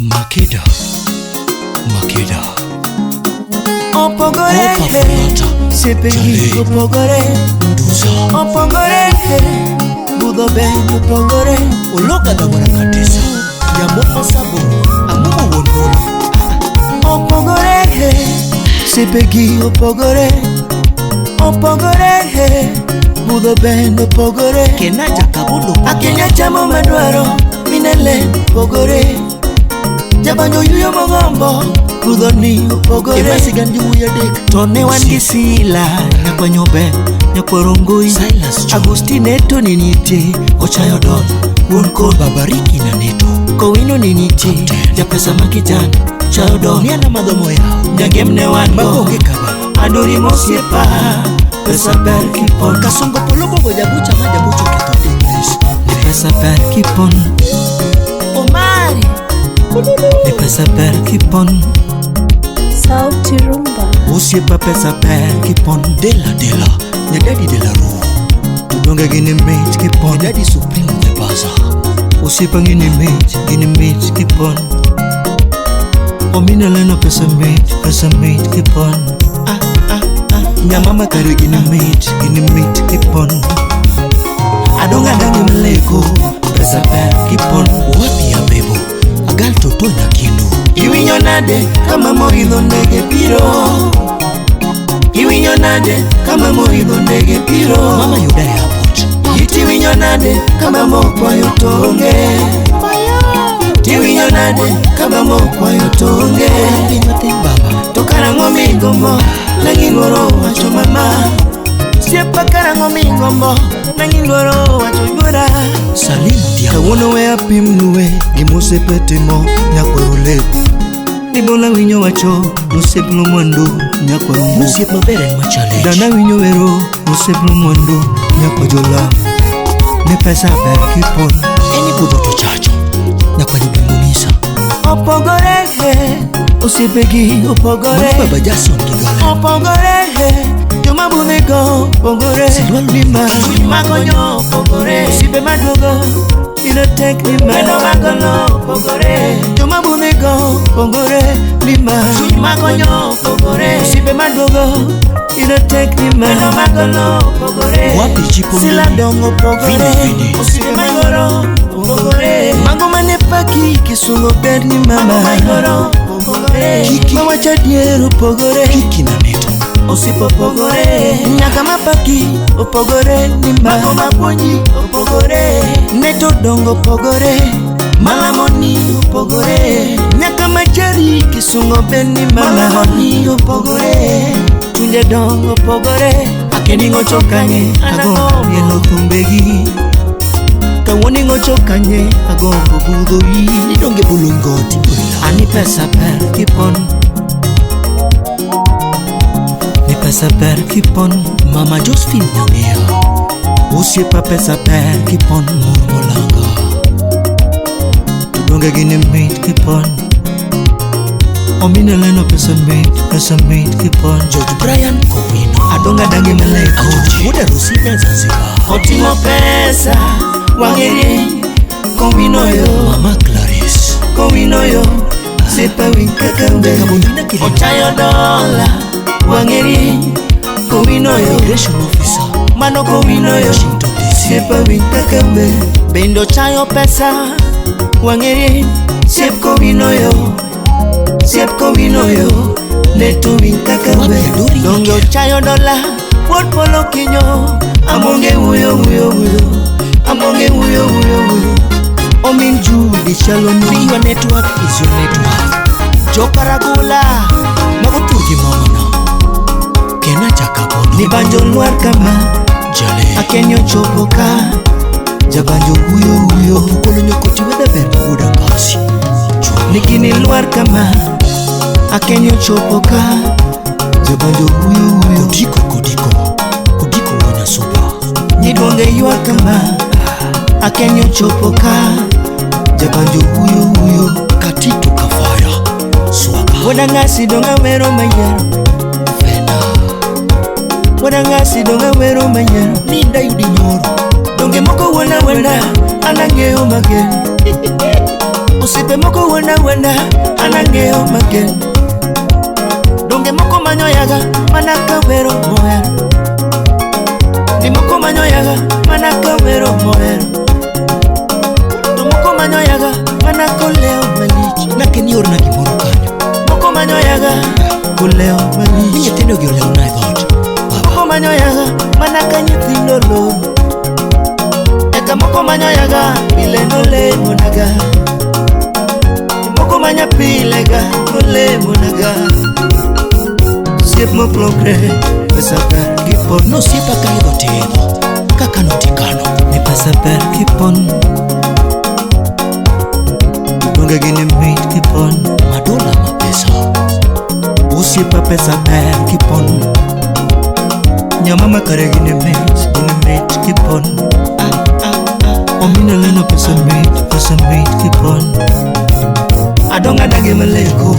Makeda. Makeda. Opogore Opa Fulata. Sepegi Jale. opogore Duza. Opogore Budho be opogore Oloka dhawara katesa. Nyamoko sabo. Amumo wuon golo. Opogore Sepegi opogore Opogore Budho be opogore Kenaja kabondo. Akenya chamo madwaro Minele opogore Jabanjo yuyo mogombo Budho ni opogore Emasigan jowuoyi adek. To ne wan gi Sila Nyakwanyo ber Nyakwaro Silas John. Agustine to ne nitie Ochayo dot Wuon kod Babariki na neto. Kowino ne nitie Captain. Japesa ma kijana Chayo dot Ni an amadho moyawo. Jagem ne wan Mago go onge kaba. Adori mosiepa Pesa ber kipon Kasongo polo bogo jabucha ma jabucha oketho English. Ni pesa ber kipon Omari Ni pesa ber kipon Sauti Rumba. Osiepa pesa ber kipon Dela dela. Nyadadi dela ru. Tudonge gini mit kipon Nyadadi supreme the baza. Osiepa gini mit kipon Omina leno pesa mit kipon ah, ah, ah. Nyamama kare gini mit kipon Adonga dange mleko pesa ber kipon Wapi abebo. Agal toto nyakindu. Iwinjo nade kama moidho ndege biro Iwinjo nade kama moidho ndege biro Mama yuda e airport. Itiwinjo nade kama mokwayo tonge Tiwinjo nade kama mokwayo tonge Piny matin baba. To karang'o migombo Nang'iluoro wacho mama Siepa karang'o migombo Nang'iluoro wacho yuora Salim Diaw. Kawuono we apimnue gima timo nyakwaro lep Nibola winyo wacho osiep mwandu nyakwaro mbu Osiep maber en machallenge. Dana winyo wero osiep mwandu nyakwa jola Ni pesa ber kipon Eni budho to chacho. Nyakwa jogweng' ong'isa. Opogore osiepegi opogore Mano baba Jason gi Galen. Opogore joma budhigo opogore Silwalo Ni ma chuny makonyo opogore Osiepe maduogo ino tek ni ma Wendo magolo opogore Joma budhigo opogore ni ma Chuny makonyo opogore Osiepe maduogo ino tek ni ma Wendo magolo opogore Wapi chipo Sila mini? dongo opogore Vini, vini. Osiepe magoro opogore Mago mane paki kisungo ber ni mama Mago magoro opogore Kiki. Mawacho adier opogore Kiki na neto. Osiep opogore Nyaka mapaki opogore ni ma Mago mapuonji opogore Neto dongo opogore Malamoni opogore Nyaka machari kisungo ben ni mama Malamoni opogore Chunje dongo opogore Akeni ngocho kanye agombo mielo thumbegi Kawuono ngocho kanye agombo budho yi Nidonge bulongoti boila. Ani pesa ber kipon Ni pesa ber kipon Mama Josephine Nyang'ea. Osiepa pesa ber kipon Mor Molanga. Tudonge gini mit kipon Omina leno pesa mit kipon George Brian Kowino. Adonga dange meleko Ajoji wuoda Rosina Zanzibar. Oting'o pesa wang'ere Kowino yo Mama Clarice. Kowino yo Sepa winy kaka ber Kabondina Kilimo. Ochayo dola wang'ere Kowino yo Immigration officer. Mano kowino yo Washington DC. Siepa winy kaka ber Bende ochayo pesa wang'ere Siep kowino yo Siep kowino yo Neto winy kaka Wapi ber Adori Donge Nyaker. ochayo dola Wuod polo kinyo Amonge wuyo wuyo wuyo Amonge wuyo wuyo wuyo Omin Judy chalo ni Your network is your network. Jokaragula Mago turgi mamana. Kena chakabono. Ni banjo lwar kama Jale. Akenyo chopo ka Jabanjo wuyo wuyo Opukolo nyokoti weda ber mawuoda ngasi. Chuma. Nikini lwar kama Akenyo chopo ka Jabanjo wuyo wuyo Kodiko kodiko. Kodiko wana sopa. Nyidwonge ywak kama Akenyo chopo ka Jabanjo wuyo wuyo Katito kafaya. Swaga. Wuoda ng'asi donga wero mayiero Fena. Wuoda ng'asi donga wero mayiero Ninda yudi nyoro. Donge moko wuona wuona An ang'eyo magen Osiepe moko wuonda wuonda, an ang'eyo magen. Donge moko manyo yaga mana ka wero mohero. Ni moko manyo yaga mana ka wero mohero. To moko manyo yaga mana koleo malich. Nakeni orna gimoro kanyo. Moko manyo yaga koleo Ni malich. nyithindo gi olewna e dhoot. Baba. Moko manyo yaga mana ka nyithindo loro. Eka moko manyo yaga pile nolemonaga. Moko manya pile ga nolemonaga. Osiep moklokre pesa ber kipon. Nosiepa ka idho tiidho. Kaka notikano. Ni pesa ber kipon. Donge gini mit kipon. Madola ma pesa. Osiepa pesa ber kipon. Nyama kare gini mit kipon. Omina leno pesa mit kipon. Adong' adagi maleko.